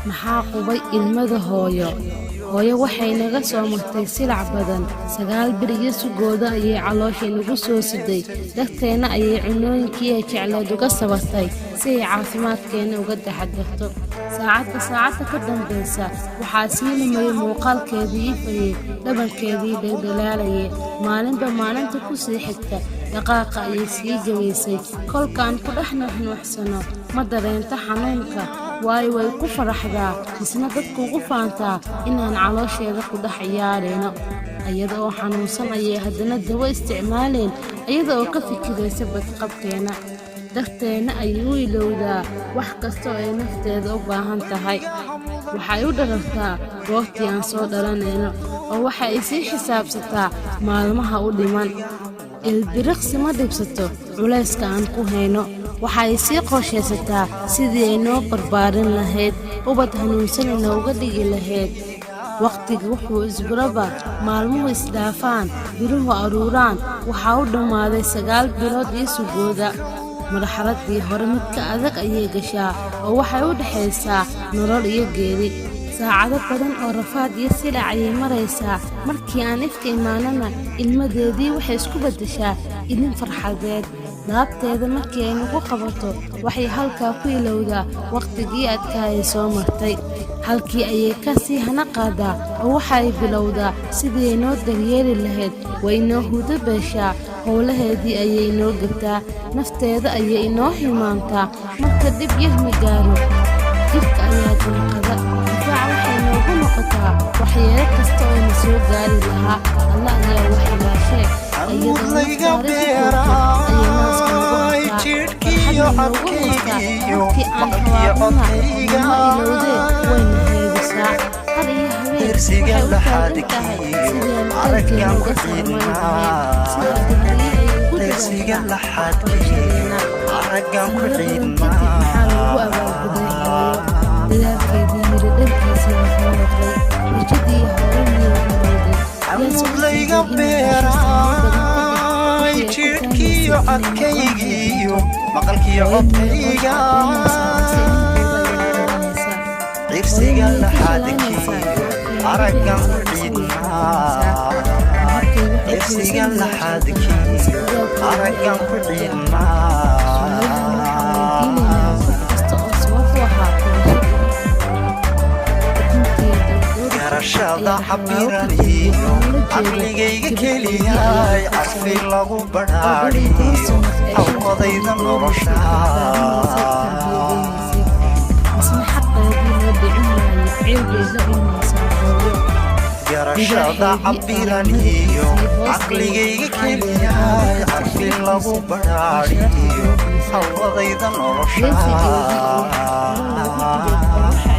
Maxaa qubay ilmada hooyo? Hooyo waxay naga soo martay silac badan. 9 beriyo sugooda ayay caloosha inagu soo siday. Darteenna ayay cunooyinkii ay jecleed uga sabartay si ay caafimaadkeenna uga taxadarto. Saacadba saacadda ka dambaysa waxaa sii lumayay muuqaalkeedii ifayey, dhabankeedii dhaldhalaalayay. Maalinba maalinta ku sii xigta dhaqaaqa ayay sii gabaysay. Kolkaan ku dhex nuuxnuuxsano ma dareento xanuunka, waayo way ku faraxdaa, misna dadku ugu faantaa inaan caloosheeda ku dhex ciyaarayno. Iyada oo xanuunsan ayay haddana dawo isticmaaleen, iyada oo ka fikiraysa badqabkeena. Darteenna ayay u ilowdaa wax kasta oo ay nafteeda u baahan tahay. Waxay u dharartaa goortii aan soo dhalanayno, oo waxa ay sii xisaabsataa maalmaha u dhiman. Ilbiriqsi ma dhibsato culayska aan ku hayno. Waxa ay sii qorshaysataa sidii ay noo barbaarin lahayd, ubad hanuunsan inooga dhigi lahayd. Wakhtiga wuxuu isguraba, maalmuhu isdhaafaan, biluhu aruuraan, waxaa u dhammaaday 9 bilood iyo sugooda. Marxaladdii hore mid ka adag ayay gashaa, oo waxay u dhexaysaa nolol iyo geeri. Saacado badan oo rafaad iyo silac ayay maraysaa. Markii aan ifka imaanana, ilmadeedii waxay isku beddeshaa ilin farxadeed. Laabteeda markii ay nagu qabato, waxay halkaa ku ilowdaa wakhtigii adkaayay soo martay. Halkii ayay ka sii hana qaadaa, oo waxa ay bilowdaa sidii ay noo daryeeli lahayd. Way inoo hudo beeshaa, howlaheedii ayay inoo gabtaa, nafteeda ayay inoo hilmaamtaa. Marka dhib yarna gaaro, jidhka ayaa damqada. Difaac waxay noogu noqotaa waxyeelo kasta oo na soo gaari lahaa. Alla ayaa wax ilaashee. Iyadoo layga nafta halis ku joogto ayay naaska nagu beeray hartaa, jidhkiyo farxadna noogu haystaa. codkaygiyo Markii aan maqalkiyo habaabnana, codkayga, nama ilowdee, wayna haybisaa. Har iyo habeen dersiga waxay u taagan tahay laxaadkiyo sidii aan araggan qalkeena ku uga saarmaan lahayn. Sidaa cidhnaa, darteed ayay ugu dersiga dadaaltaa laxaadkiyo waxbarashadeena. araggan ku Sanado badan kadib, maxaa loogu abaalguday hooyo? Dadaalkeedii miro dhalkiisii muxuu noqday? Rajadii hooyo miyay rumowday? Yaase Camuud u layga diiday inay hesho sanado badan kadib beeray wixii ay ku jidhkiyo taamaysay inay noqon codkaygiyo doonto? maqalkiyo Hooyo miyay codkayga, qoosha caddaynaysaa mise ilmaheeda ayay qarinaysaa? Hooyo cirsiga miyay ka laxaadkiyo shallaynaysaa markay nagu araggan ku bixaysaa mise way farxinaysaa? cidhnaa, Markay wax u cirsiga geysanaysaa sultanaa mise laxaadkiyo dadaalkeedii araggan ayaa ku rajo ah? Su'aalahan waxaan cidhnaa. weydiinaynaa qof kasta oo sabab u ahaa korashada ukuntii doordoorka Garashada ayaa habaabo cabiran ka tegay iyo oo loola jeedo caqligayga gabadheedii ayaa keliyay la carfi korsaday lagu oo 12 badhaadhiyo sano ee 5 hawqodayda bilood nolosha. doonaysay, barbaarinaysay, tarbiyadaynaysay, misna xaqeedii loo dhicin waayo. Ciil bay la ilmaysaa hooyo. Garashada Libaaxeedii cabiran ayaa iyo madaxiisii hoos dhigay, caqligayga maxaa yeelay aabbo keliyay kasta carfi lagu sharaftiisa waa sharafta badhaadhiyo hooyadiisa. hawqodayda nolosha. Geesigeedii ayaa xaqdarro loogu dilay, oo waxa